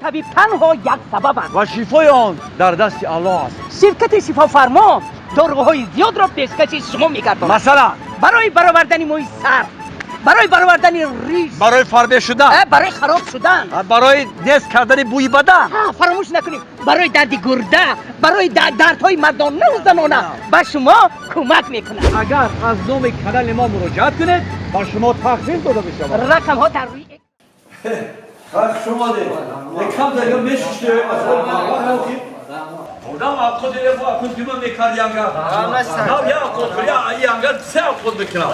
табиб танҳо як сабаб аст ва шифои он дар дасти Аллоҳ аст. Ширкати Шифофармо доруҳои зиёдро пешкаши шумо мегардонад. Масалан, барои баровардани мӯи сар, барои баровардани риш, барои фарбе шудан, барои хароб шудан, барои нест кардани бӯи бадан, фаромӯш накунед, барои дарди гурда, барои дардҳои мардонаву занона ба шумо кӯмак мекунад. Агар аз номи канали мо муроҷиат кунед, ба шумо тахфиф дода мешавад. Рақамҳо дар рӯи Хуш омадед. Кам дар мешиште. Одам аққод еле бо акун дима мекард янга. Нав я аққод кар, я янга се аққод мекунам.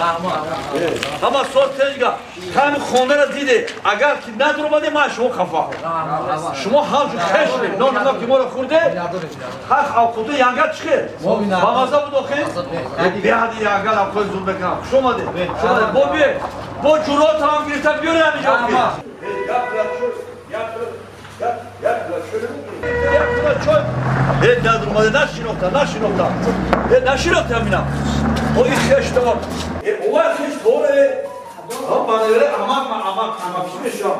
Ҳама сол тежга. Ҳами хонара диде. Агар ки надуромаде, ман шумо хафа. Шумо ҳамчун хешли. Нон ма ки моро хӯрде, ҳақ аққоду янга чихе. Ба маза буд охир? Беҳади янга аққод зуд мекунам. Хуш омадед. Хуш омадед. Бо бие. Бо ҷурот ҳам гирифта биёре ҳаминҷо. Надумаде, нашинохта, нашинохта. Нашинохта ҳамина. Ои хешто. Ова хешторе. Банере амак амак амак чӣ мешавад?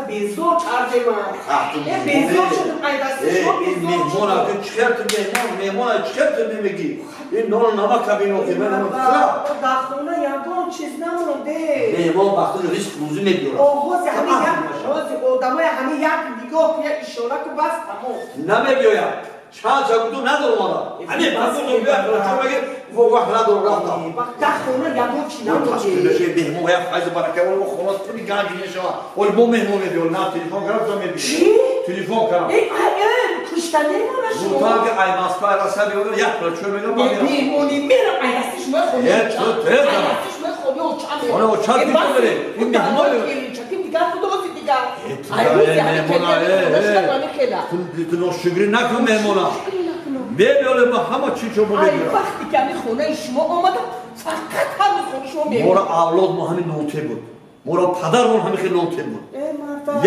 Безор кардем. Безор шудем, айдасти шумо безор. Меҳмон ака чихел ту меҳмон, меҳмон чихел ту намегӣ? Ин нону намак абинохи ман ҳама Дар хона ягон чиз намонде. Меҳмон вақти ризқ рӯзӣ мебиёрад. Оғози ҳамин як оғози одамои ҳамин як нигоҳ, як ишора ку, бас, тамом. Намебиёяд. Чанд шагуду надорум ада. Ҳамин пасу биёяд, чо меги? Во вақт надорум, рафтам. Дар хона ягон чи намонде. Меҳмон як файзу барака, оли хона пули ганҷ мешавад. Оли мо меҳмон мебиёрем, на телефон кардам, то мебиёрем. Чӣ? Телефон кардам. Кушта немона шумо. Гуфтам ки ай Москва раса биёрам, як пula чой мегирам. Меҳмонӣ мерам, ай дасти шумо хони. Э, дасти шумо хони оча мерам. Хони оча мебарем. Ин меҳмон. Келинчаким дигар худози дигар. Ай рӯзи ҳамин хела. Ту ношукрӣ накун меҳмона. Мебиёрем мо ҳама чи чо мебиёрам. Вақте ки ҳамин хонаи шумо омадам, фақат ҳамин хонаи шумо меҳмон. Моро авлод мо ҳамин ноте буд. Моро падармон ҳамин хел ноте буд.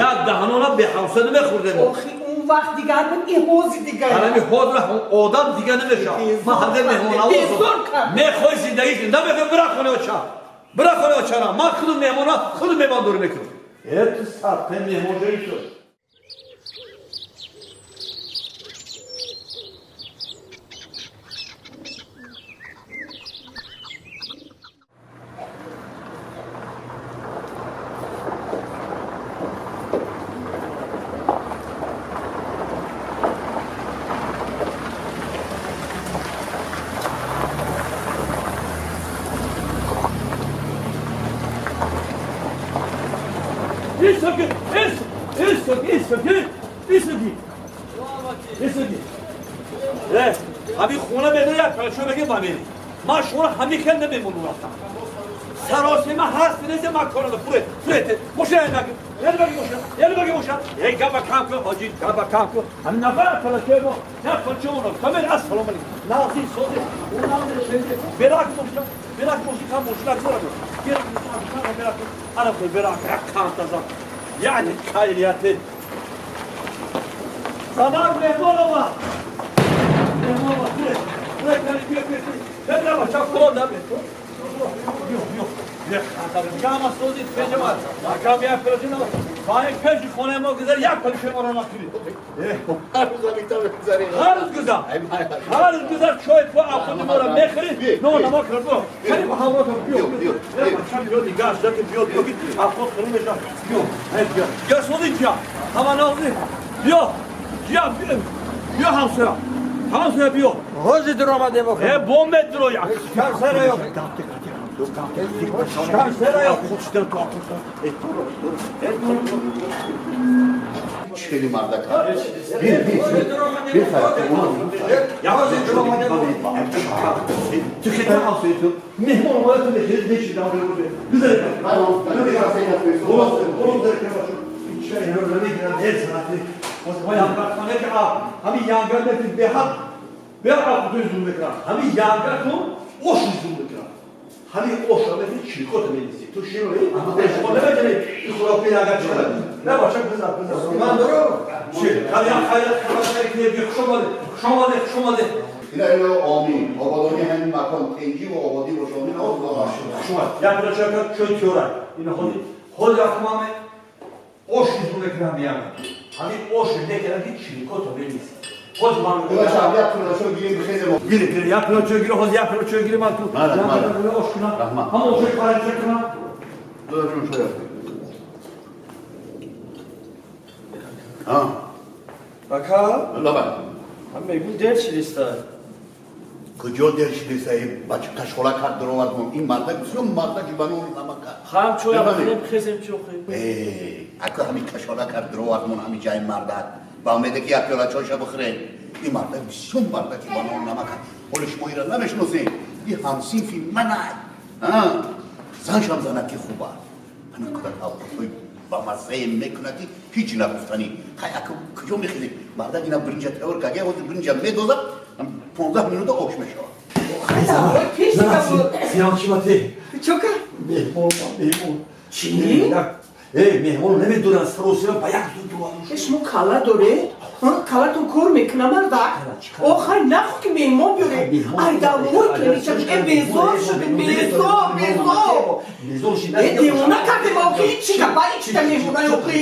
Як даҳанона беҳавса намехӯрдем. Охи он вақт дигар буд, ин ҳози дигар. Ҳамин ҳозир одам дигар намешавад. Ман ҳамде меҳмонавоз. Мехоҳӣ зиндагӣ кунӣ, намехоҳӣ бира хонаи оча. Бира хонаи очара. Ман худу меҳмона, худу меҳмондорӣ мекунам. Э, ту садқаи меҳмонҷоӣ шуд. ҳамин хона медо як палачо беге ба мери. Ман шуморо ҳамин хел намемонум рафтам. Саросема ҳаст незе ман кора пуре пуре моша янаги яна баги моша яна баги моша эй габа кам кун ҳоҷи габа кам кун. Ҳамин нафар палачо мо як палачо мо камер. Ассалому алайкум. Нази сози унази шенде берак моша берак моша кам моша нагзора берак моша берак ана берак як кам таза яъни кайрияти заман меҳмон омад. Меҳмон омад. Пуре пуре кани бия бия бия бача кор набе биё биё. Гама сози пежамат. Акам як пелачина. Паи пеши хонаи мо гузар як пелачи моро накунӣ. Ҳар рӯз ҳамин мегузарем. Ҳар рӯз гузар. Ҳар рӯз гузар чой по ақуди моро мехӯрӣ. Но намо кард бо. Кани ба ҳамроҳ биё. Биё. Биё дигар шуда биё биё ки ақуд хӯрӣ мешавад. Биё. Биё. Биё сози биё. Ҳама нози. Биё. Биё биё ҳамсоя. Ҳамсоя биё. Ҳозир дуромадем охир. Э бомбе дуроя. Ҳамсоя ёк. Хеле мардака. Бир, бир, бир Меҳмон омада ту мехӯрӣ мешидам. Ҳамин янга беҳад беҳад зур мекунам. Ҳамин янга ту ош зур мекунам. Ҳамин ош ҳамин чиркота менисӣ. Ту широи? Шумо намедонӣ ин хӯроки янга чӣ қадар. Не бача бизан бизан. Ман дорам. Чи? Хали хайр хайр хуш омадед. Хуш омадед, хуш омадед. Ина ино омин. Ободонии ҳамин макон тинҷӣ ва ободӣ боша. Омин. Хуш омад. Як бача чой тиёра. Ина ҳозир. Ҳозир акмаме ош зур мекунам меям. Ҳамин ош мекардам, ки чиликото бениз. Ҳозир ман Бача, як пиёла чой гирем, бихезем. Гире, гире, як пиёла чой гире, ҳозир як пиёла чой гире ман ту. Мара, Як мара. пиёла ош кунам. Раҳмат. Ҳама ошои паранча кунам. Додашон чой аст. А, Ака, лабай. ҳам мегӯ дер шидиста. Куҷо дер шидиста? Бача кашола кард, даровард. Ин мардак бисёр мардаки ба нону намак кард. Хам чоя Мефаҳмӣ? бихӯрем, хезем чохем. Э, ака ҳамин кашола кард, даровардмон ҳамин ҷайи мардак. Ба умеде ки як пиёла чойша бихӯрем. Ин мардак бисёр мардаки ба нону намак кард. Ҳоло шумо инро намешиносед. Ин ҳамсинфи манай. Заншам занаки хуб аст. Ана қадар авқотҳои ба маззае мекунад, ки ҳеҷ нагуфтанӣ. Хай, ака, куҷо мехезем? Мардак ина биринҷа тайёр кард, ҳозир биринҷа медозад, 15 минута ош мешавад. Пеш буд. Сиём, чӣ бате? Чока? Меҳмон, меҳмон. Чӣ? Э, меҳмон намедонанд, саросима ба як зуд Э, шумо кала доред? Калатон кор мекуна, мардак? Охай, нахо ки меҳмон биёре. Ай, давой кемича. Э, безор шудем, безор, безор. Безор шид. Э, девона кардем, охи, чӣ гапа, ичита меҳмона, охи?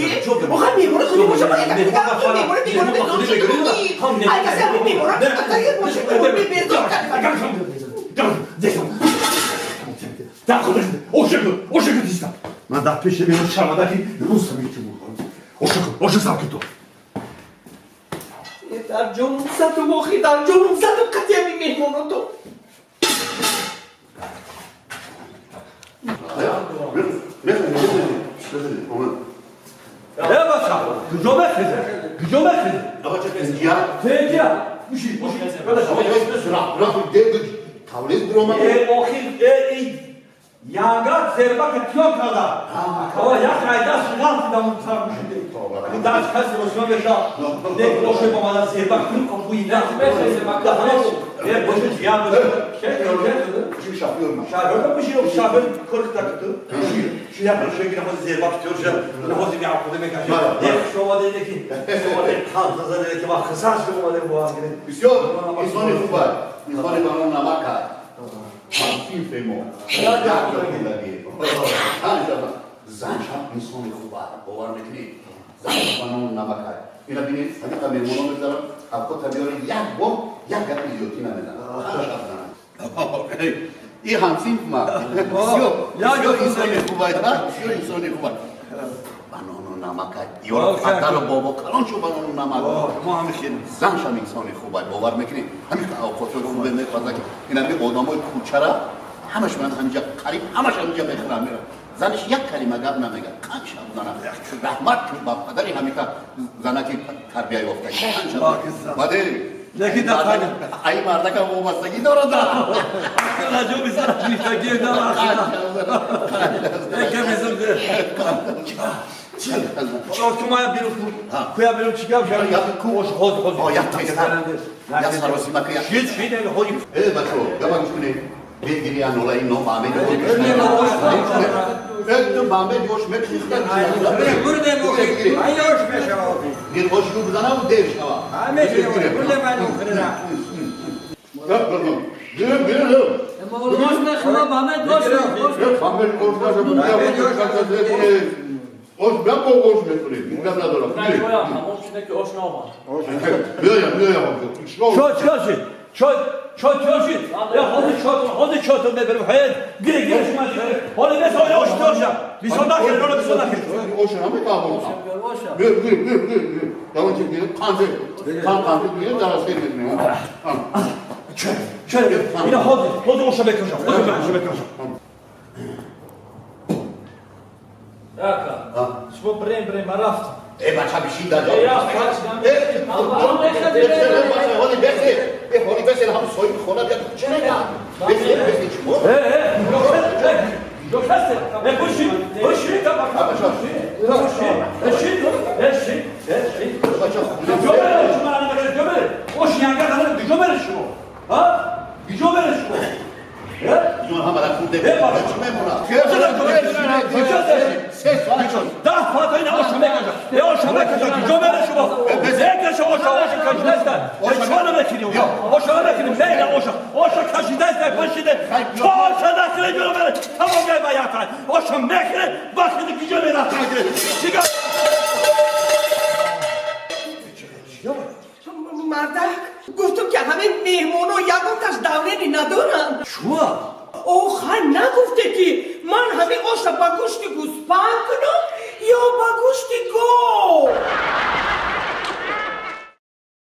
Охай, меҳмона худи боша, ба як меҳмона бегона безор шудем. Ай, касе ҳамин меҳмона тагир боша, безор кардем. Ман дар пеши меҳмон шарманда ки рӯз мечумур. Ошо, ошо сар ки ту. Э, дар ҷонум задум, охи, дар ҷонум задум қати ҳамин меҳмонотон. Э, бача, куҷо мехезем? Куҷо мехезем? Бача, тинҷия? Тинҷия. Буши, буши. Тавлид биромад. Э, охир, э, ин янгак зербака тиёр карда. Кава як айда шиғал дидам, сар бушиде. Ин даст каси росима меша. Не, ошои ба мада зербак тун копуи на. Э, боши, ҷия боши. Чӣ, шофёр ма? Шофёр буши, шофёр кор так ту. Ши як шои гира хози зербак тиёр ша. На хози ми акуде мекаши. Не, шома деде ки. Шома де қан зада ки ма хисар шумо де бо ангире. Бисёр инсони хуб аст. Инсони ба нону намак кард. Ҳамсинфи мо. Заншам инсони хуб аст. Бовар мекунед? Занш ба нону намак кард. Ина бинед, ҳамиқа меҳмоно мегзарам, авқота биёре, як бор як гапи зиёдтӣ намезанад. Ин ҳамсинф ма. Бисёр инсони хуб аст, бисёр инсони хуб аст. Ба нону намак кард. Ёро падару бобо калон шуд ба нону намак. Мо ҳами хеле. Заншам инсони хуб аст, бовар мекунед? Ҳамин авқотҳои хубе мепазад, ки ин ҳами одамои кӯчара ҳамаш ман ҳаминҷа, қариб ҳамаш ҳаминҷа мехӯрам, мерам. Занаш як калима гап намегӯяд. Қанд шаб зана. Раҳмат ба падари ҳамиқа занаки тарбия ёфта. Қанд шаб. Баде Лекин дар ай мардакам вобастагӣ дорад. Раҷоби зана гирифтагӣ на ахира. Яке мезам де. Чо кумая биру куя биру чӣ гап шава? Я ку Ош хоз хоз. О, як тезтар. Як саросима ки як. Шид шид эми ходи. Э, бачо, гапа гӯш кунед. Бегири анола ин ном Мамед. Э, ту Мамед ош мекшихта. Бурдем охи, ай ош мешава охи. Гир ош ду бизанам, дер шава. Ҳамешава, бурдем ай охирра. Гир, гир. Ош мехӯра, Мамед ош. Э, Мамед ош наша, ош бя ош мехӯрем. Ин гап надорам. Биёям, биёям. Чо чо шид? Чо чо чо шид? Я ходи чо ходи чо то мебарем. Ҳай гире гире шума гире. Ҳоли бес ҳоли ош тёрша. Бисо нахир, ҳоли бисо нахир. Ош намекабон. Гир, гир, гир, гир, гир. Давайте гир, қанча. Қан қанча гир, дарас мекунем. Чо чо ина ходи ходи оша мекашам. Ходи оша мекашам. Ака, шумо брем, брем, ма рафтам. Э, бача, бишин дар ҷо. Э, рафт, Э, бача, ҳоли бесе. Э, ҳоли бесе, ҳам соҳиби хона биёд. Чӣ мегӯяд? Бесе, бесе, чмо? Э, э, Ё касе. Э, буши, буши та бака. Буши, эши, эши, эши. Бача, Куҷо мере шумо ана мегӯяд, куҷо мере? Ош янга дара куҷо мере шумо? Ҳа? Куҷо мере шумо? Э? ҷон ҳамара хурде. Э, бача. Чӣ мемонад? Куҷо 3 соат шуд. 10 фата ина оша мекаша. Э, оша мекаша, куҷо мере шумо? Мекаша оша, оша кашидаста. Э, чо намекунӣ оша? Оша намекунӣ, мега оша. Оша кашидаста, пашиде. Чо оша нахӯре ҷо мере? Тамом гай ба як оша мехӯре, вақти куҷо мере? Чига? Мардак, гуфтум ки ҳамин меҳмоно ягонташ давление надоранд. Чуа? Охай, нагуфте, ки ман ҳамин оша ба гӯшти гӯспанд кунам ё ба гӯшти гов?